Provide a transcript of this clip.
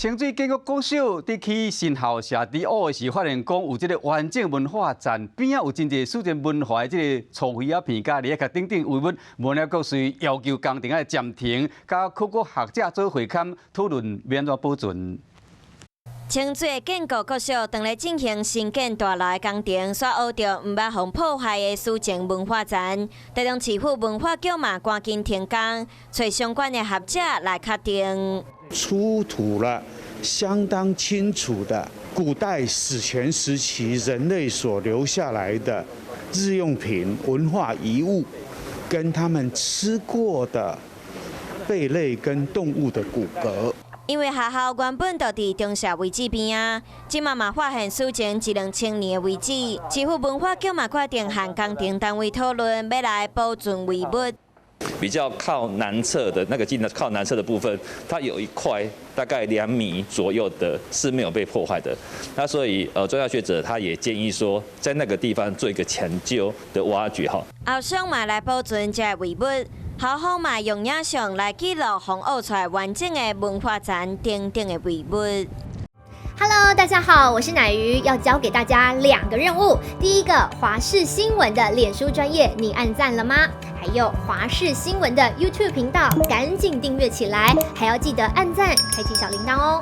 清水建國國小佇起新校舍佇挖的時，發現講有這个完整文化層，邊仔有真濟史前文化的這个粗魚仔片佮蠣仔殼等等遺物，文化局遂要求工程愛暫停，佮考古學者做會勘討論欲按怎保存。清水建國國小當咧進行新建大樓的工程，煞挖著毋捌予破壞的史前文化層。台中市府文化局嘛趕緊停工，揣相關的學者來確定。出土了相當清楚的古代史前時期人類所留下來的日用品、文化遺物，跟他們吃過的貝類跟動物的骨骼。因為學校原本就佇中社遺址邊仔，這馬嘛發現史前一兩千年的遺址，市府文化局嘛決定和工程單位討論，欲來保存遺物。比較靠南側的那個近的靠南側的部分，它有一塊大概2米左右的是沒有被破壞的。那所以專家學者他也建議說，在那個地方做一個搶救的挖掘哈。後續嘛來保存這個遺物，校方嘛用影像來記錄予挖出來完整的文化層等等的遺物。 Hello，大家好，我是奶魚，要交給大家兩個任務。第一個，華視新聞的臉書專頁，你按讚了嗎？還有華視新聞的 YouTube 頻道，趕緊訂閱起來，還要記得按讚，開啟小鈴鐺哦。